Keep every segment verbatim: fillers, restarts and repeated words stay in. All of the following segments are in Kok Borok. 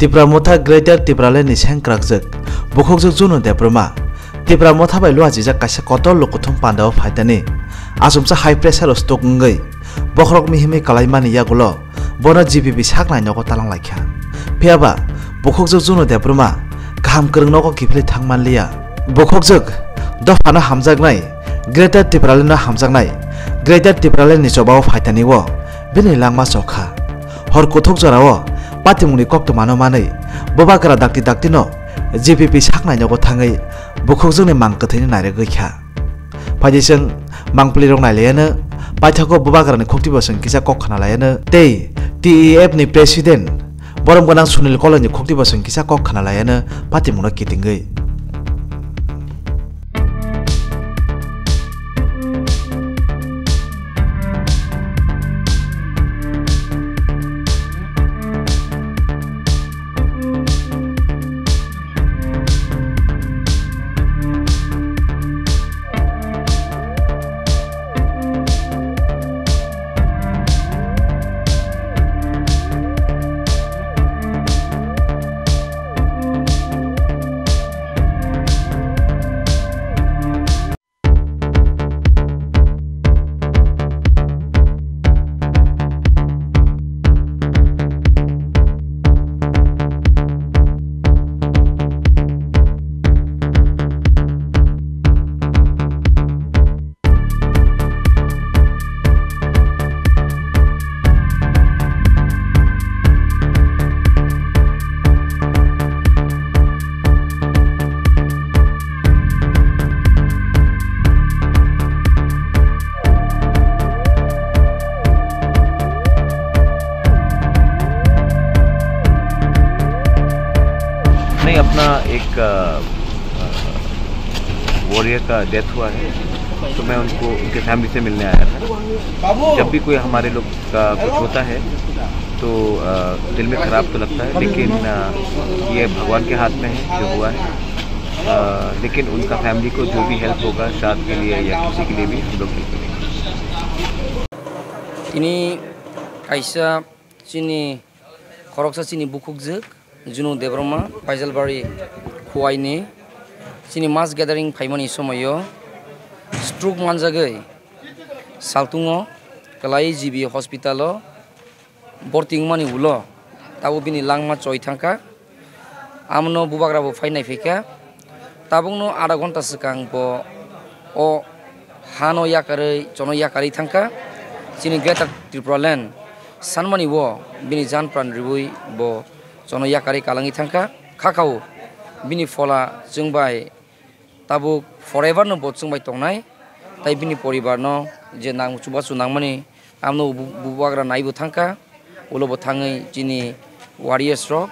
Tipra Motha Greater Tipraland ni sengkrakjwk bukhukjwk Junu Debbarma Tipra Motha bai luachijak kaisa kotor lukuthum pandao phaitani achomsa high pressure o stroke wngwi bokhorok mihimwi kalaimani yagulo bono G P P saknai nogo talang laikha. Phiyaba bukhukjwk Junu Debbarma kaham kwrwng nogo kiphilwi thang manliya. Bukhukjwk dophano hamjaknai, Greater Tipraland no hamjaknai, Greater Tipraland ni chobao phaitani o bini langma chokha. Hor kuthuk jorao patimungni koktwmano manwi bubagra dakti dakti no G P P saknai nogo thangwi bukhukjwkni mang kwthwino nairwgwi kha. Phaidi chwng mangpili rok nailayano paithago bubagrani khukti bo chwng kisa kok khna layano tei T E F ni president borom gwnang Sunil Koloi ni khukti bo chwng kisa kok khna layano patimungno kitingwi. नहीं, अपना एक, अ, अ, वॉरियर का डेथ हुआ है, तो मैं उनको, उनके फैमिली से मिलने आया था। जब भी कोई हमारे लोग का कुछ होता है, तो, अ, दिल में खराब तो लगता है, लेकिन, अ, ये भगवान के हाथ में है, जो हुआ है। अ, लेकिन उनका फैमिली को जो भी हेल्प होगा, श्राद्ध के लिए या किसी के लिए भी हम लोग हेल्प करेंगे। Tini kaisa chini khoroksa chini bukhukjwk Junu Debbarma, Paijalbari Khuaini chini mass gathering phaimani somoio stroke manjagwi saltungo kwlai G B hospital o borti wngmani ulo tabuk bini langma choi thangkha. Amono bubagra bo phai nai phaikha. Tabukno adha ghonta swkang bo o hano yakarwi, chono yakarwi thangkha. Chini Greater Tripura Land sanmani o bini jan pran riwi bo chono yakarwi kalangwi thangkha. Khakao bini phola chwng bai tabuk forever no bo chwng bai tongnai, tai bini poribar no je nang chubachu nangmani amno bu-, bubagra naibo thangkha, ulo bo thangwi chini warriors rok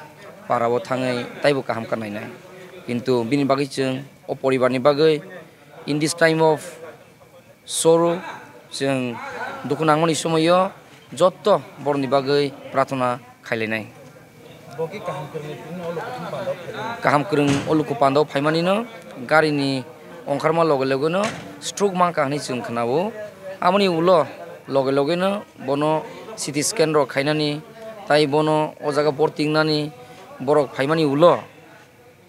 para o thangwi taibo kaham kha nainai. Kintu bini bagwi chwng o poribar ni bagwi in this time of sorrow, chwng dukhu nangmani somoio jotto borokni bagwi prathana khailainai. Bo khe kaham kwrwngni phirwino o lukuthum pandao phaimani. Kaham kwrwng o lukhu pandao phaimanino garini ongkharma loge logeno stroke mankha hwnwi chwng khwnao. Amoni ulo loge logeno bono C T scan rok khainani, tai bono o jaga borti wngnani borok phaimani ulo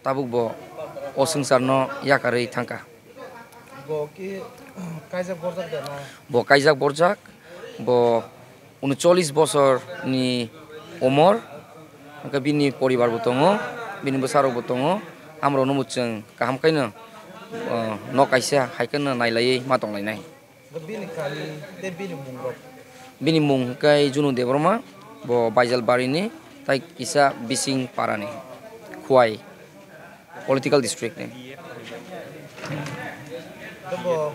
tabuk bo o swngcharno yakarwi thangkha. Bo ki kaijak borjak da na? Bo kaijak borjak, bo uncholish bosor ni umor, hwnkhe bini poribar bo tongo, bini bwsarok bo tongo, amrokno bo chwng kaham khaino, o, nok kaisa hai kheno nailaiwi ma tonglainai. Bini kami tei bini mungrok? Bini mung hwnkhe Junu Debbarma, bo Baijalbarini, tai kisa Bising Parani, Khwai political district ni. Bo,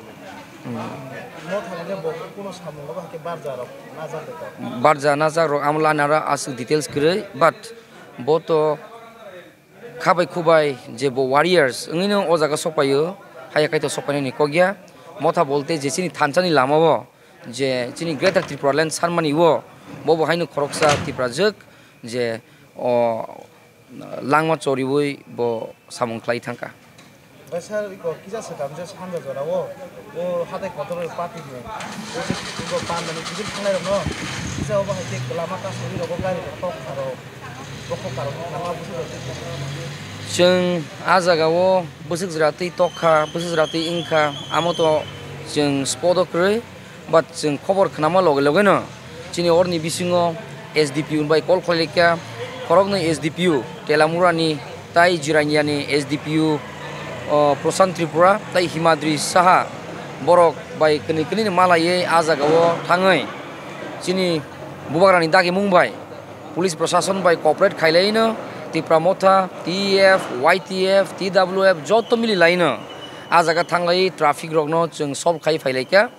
hmm, mo thangkhe bo kuno samung bo hakhe barja rok najak de to? Barja najak rok amo lana aro aswk details kwrwi, but bo to khabai khubai je bo warriors wngwino o jaga sokpaio, haya kaitor sokpainani kok ya. Motha bolte je chini thansani lamao je chini Greater Tripura Land sanmani o, bo bo haino khoroksa Tiprajwk je o langma choriwi bo samung khlai thangkha. Bai sir, iko kisa swkang je sanja jorao o hatai kotor party ni, o je iko pandani kiphil thangnai rokno kisa obo hai khe lama kasugwi rogo gari rok tok kharo. Chwng ah jagao bwswk jwra twi tok kha, bwswk jwra twi wng kha, amo to chwng spot o kwrwi, but chwng khobor khnama loge loge no chini oroni bisingo S D P O bai call khlai kha, khoroknwi S D P O Telamurani tai Jiraniani S D P O, o, Prashant Tripura tai Himadri Saha borok bai kwnwi kwnwi ni malaiwi ah jagao thangwi chini bubagrani dagimung bai police proshashan bai cooperate khailaino Tipra Motha, T E F, Y T F, T W F joto mililaino ah jaga thanglai traffic rokno chwng solve khai phailai kha.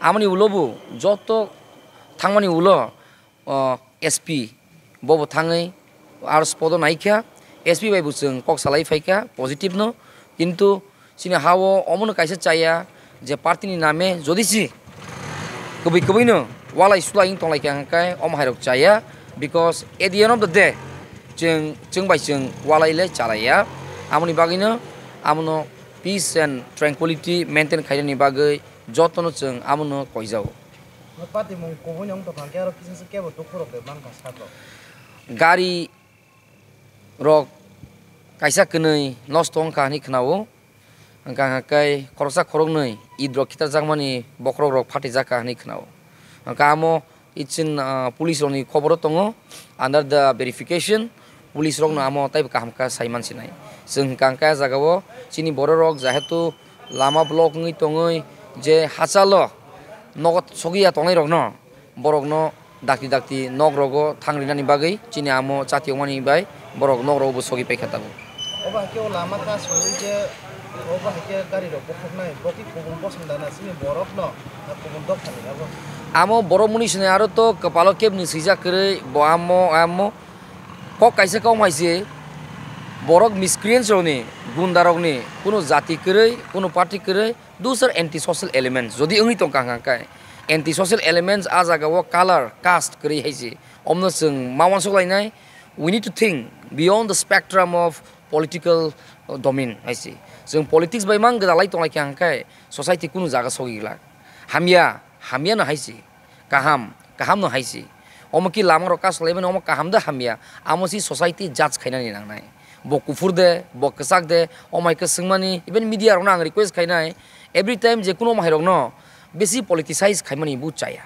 Amoni ulo bo joto thangmani ulo, o, S P bobo thangwi aro spot o naikha, S P bai bo chwng kok salai phaikha positive no, kintu chini ha-o omono kaisa chaya je party ni name jodi si kwbwi kwbwi no walai sulai wng tonglaikha hwnkhe omo hairok chaya, because at the end of the day chwng, chwng bai chwng walai le chalaiya, amoni bagwino amono peace and tranquility maintain khainani bagwi jotono chwng amono koijao. Patimung kubui nung tongkha khe aro kisa se kebo dukhu rok de mankha sak rok. Gari rok kaisa kwnwi nosto wngkha hinwi khwnao, hwnkha hwnkhe khoroksa khoroknwi id rok khitarjakmani bokhorok rok phatijak kha hinwi khwnao. Hwnkha amo ichin, ah, police rokni khoboro tongo, under the verification. Police rokno amo taibo kaham kha sai mansinai. Chwng hwnkha hwnkhe ah jagao chini borok rok jehetu lama block wngwi tongwi je hachalo nogo sogwi ya tongnai rokno, borokno dakti dakti nok rogo thang rinani bagwi chini amo chati wngmani bai borok nok rogo bo sogwi paikha tabuk. Obo hai khe o lama ta sogwi je obo hai khe gari rok bokhoknai, bo khe kubun bosong dana chini borok no na kubun dok thani abo. Amo borok muni sinai aro to kwpalo kebni swijak kwrwi bo amo amo kok kaisa kok hai se borok miscreants rokni, gunda rokni, kunu jati kwrwi, kunu party kwrwi, those are anti social elements. Jodi wngwi tongkha hwnkha khe anti social elements ah jagao color, caste kwrwi hai se. Omno chwng ma uansuk lainai, we need to think beyond the spectrum of political, uh, domain hai se. Chwng politics bai mang gwdalai tonglaikha hwnkhe society kunu jaga sogwi glak. Hamya, hamya no hai se. Kaham, kaham no hai se. Omo ki lama rok kasolai mani omo kaham da hamya. Amo si society judge khainani nangnai. Bo kuphur de, bo kwchak de, omo hai khe swngmani, even media rokno ang request khainai. Every time je kuno omo hai rokno besi politicize khaimani bo chaya.